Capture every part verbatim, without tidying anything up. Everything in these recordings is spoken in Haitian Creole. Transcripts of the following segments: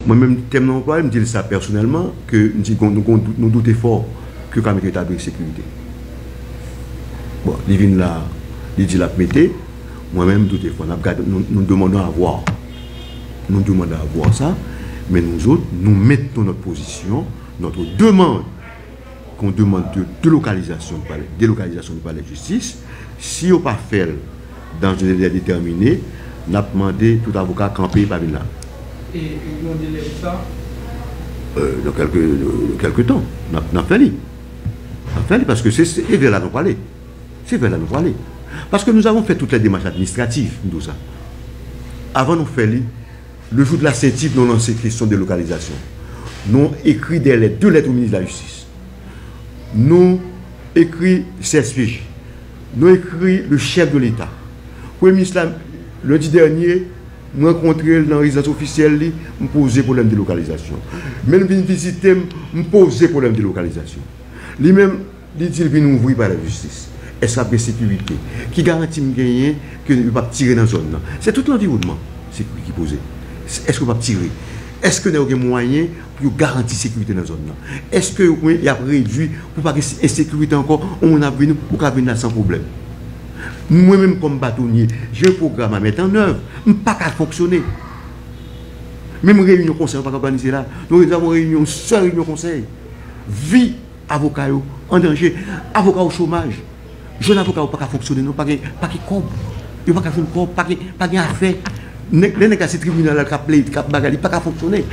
Mwen menm, tèm nan anplwaye, m di l sa pèsonèlman, ke m di, nou, nou, nou doute fò ke yo ka mete retabli sekirite. Bon, li vin la, li di l ap mete. Mwen menm, m doute fò. N ap gade, nou, nous demandons à voir. Nous demandons à voir ça. Men nou zòt, nous maintenons notre position, notre demande, qu'on demande de délocalisation du palais, délocalisation du palais de justice. Si yo pa fè l dans un délai déterminé, n ap mande tout avoka kanpe, pa vin la. E yon délè pou sa? Euh, dans quelques, euh, quelques temps, n ap, n ap fè li. N ap fè li, paske se, se, e vè la nou prale. Se vè la nou prale. Parce que nous avons fait toutes les démarches administratives, m di w sa. Avan nou fè li, le jour de la ceinture, nou lanse kesyon de lokalizasyon. Nou ekri de lèt, de lèt o minis de la jistis. Nou ekri C S P J. Nou ekri le chèf de Leta. Premye minis la, lendi dènye, m rankontre l nan rezidans ofisyèl li, m poze pwoblèm de lokalizasyon. Men l vin vizite m, m poze pwoblèm de lokalizasyon. Li menm, li di l vin ouvri palè jistis. Èske ap gen sekirite? Ki garanti m genyen ke yo p ap tire nan zòn nan? Se tout lanviwònman sekirite ki poze. Èske yo p ap tire? Èske nèg yo gen mwayen pou yo garanti sekirite nan zòn nan? Èske yo, y ap redui pou pa gen ensekirite ankò? Yon moun ap vini, ou ka vin la san pwoblèm. Mwen menm kòm batonye, j'ai un programme à mettre en œuvre. M pa ka fonksyone. Menm reyinyon konsèy, yo pa ka òganize la. Nou avons reyinyon, yon sèl reyinyon konsèy. Vi avoka yo an danje. Avoka o chomaj. Jèn avoka yo pa ka fonksyone non, pa gen, pa gen kòb. Yo pa ka jwenn kòb, pa gen, pa gen afè. Nèg, lè nèg la se tribinal la k ap plede, k ap bagay, li pa ka fonksyone.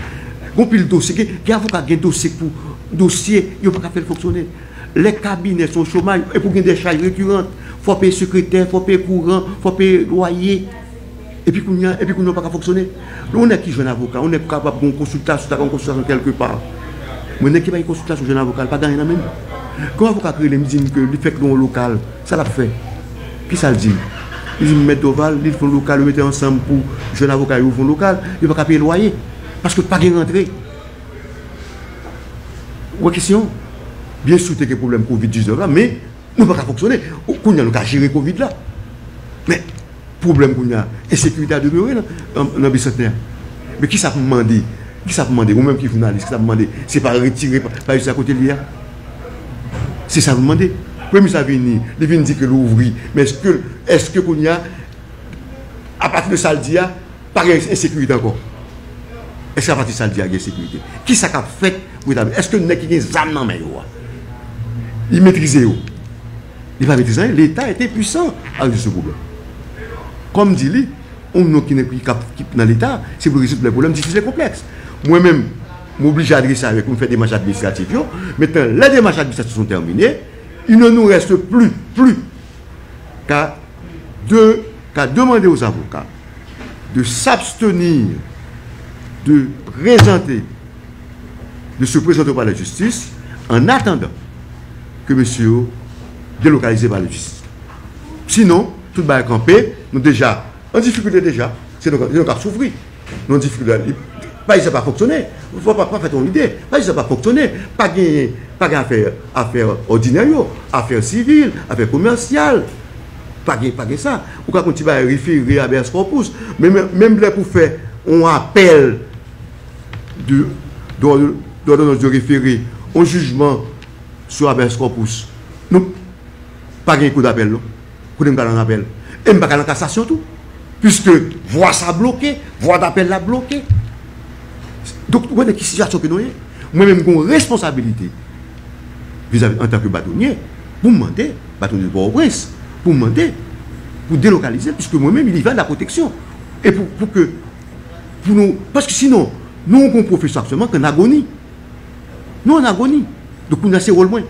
Gon pil dosye, gen, gen avoka gen dosye pou dosye, yo pa ka fè l fonksyone. Lè kabinè se yon chomaj, epi w gen de chaj rekiran, fò w peye sekretè, fò w peye kouran, fò w peye lwaye. Epi kounye a, epi kounye a w pa ka fonksyone. Yon nèg ki jwenn avoka, yon nèg kapab gen yon konsiltasyon, ta gen yon konsiltasyon kèlke pa. Mwen, nèg ki pa gen konsiltasyon jwenn avoka, l pa gen anyen nan men l. Gen yon avoka ki rele m, di m ke li fèk lwe yon lokal, sa l ap fè? Kisa l di m? Li di m, Mèt Dorval, li fè yon lokal, yo mete ansanm pou jwenn avoka yo ouvri yon lokal, yo pa ka peye lwaye. Paske pa gen rantre. Ou wè kesyon? Byen si w te gen pwoblèm kovid diznèf la, men nou pa ka fonksyone. Kounye a nou ka jere kovid la. Men pwoblèm kounye a, ensekirite a demere nan, nan, nan Bisantnè a. Men kisa pou m mande? Kisa pou m mande? Ou menm ki jounalis, kisa pou m mande? Se pa retire pa, pa jistis a kote l ye a? Se sa pou m mande. Premye minis la vini, li vin di ke l ouvri. Men èske, èske kounye a, apati de sa l di a, pa gen ensekirite ankò? Èske apati sa l di a gen sekirite? Kisa k ap fèt pou etabli? Èske nèg ki gen zam nan men yo a, li metrize yo? Li pa metrize anyen. Leta ete pwisan a rezoud se pwoblèm. Kòm di li, yon moun ki nan, ki ap, ki nan Leta, se pou rezoud lè pwoblèm difisil e konplèks. Mwen menm, m oblije adrese avèk, m fè demach administratif yo. Mentnan, lè demach administratif yo tèmine, il ne nous reste plus, plus qu'à de, qu'à demander aux avocats de s'abstenir de présenter, de se présenter au palais de justice en attendant que mesye yo delokalize palais de justice. Sinon, tout bagay kanpe, nou deja an difikilte deja, se nou, se nou k ap soufri. Nou an difikilte. Palè jistis pa fonksyone. Fò pa, pa fè tande yon lide. Palè jistis pa fonksyone. Pa gen, pa gen afè, afè òdinè yo, afè sivil, afè komèsyal. Pa gen, pa gen sa. Ou ka konn ti bagay refere, habeas corpus. Men, men, menm lè pou fè yon apèl de, de, de, d'ordonnance de référé, yon jijman sou habeas corpus, nou pa gen kou d'apèl, non. Kote m ka al an apèl? E m pa ka al an kasasyon tou. Puiske vwa sa bloke, vwa d'apèl la bloke. Donk, ou konnen ki sitiyasyon ke nou ye. Mwen menm, m gen yon responsabilite vizavi, antanke batonye, pou m mande, batonye de Pòtoprens, pou m mande, pou delokalize l, puiske mwen menm, li va la pwoteksyon. E pou, pou ke, pou nou, paske sinon, nou gen yon pwofesyon aktyèlman ki an agoni. Nou an agoni. Donk, kounye a, se wòl mwen.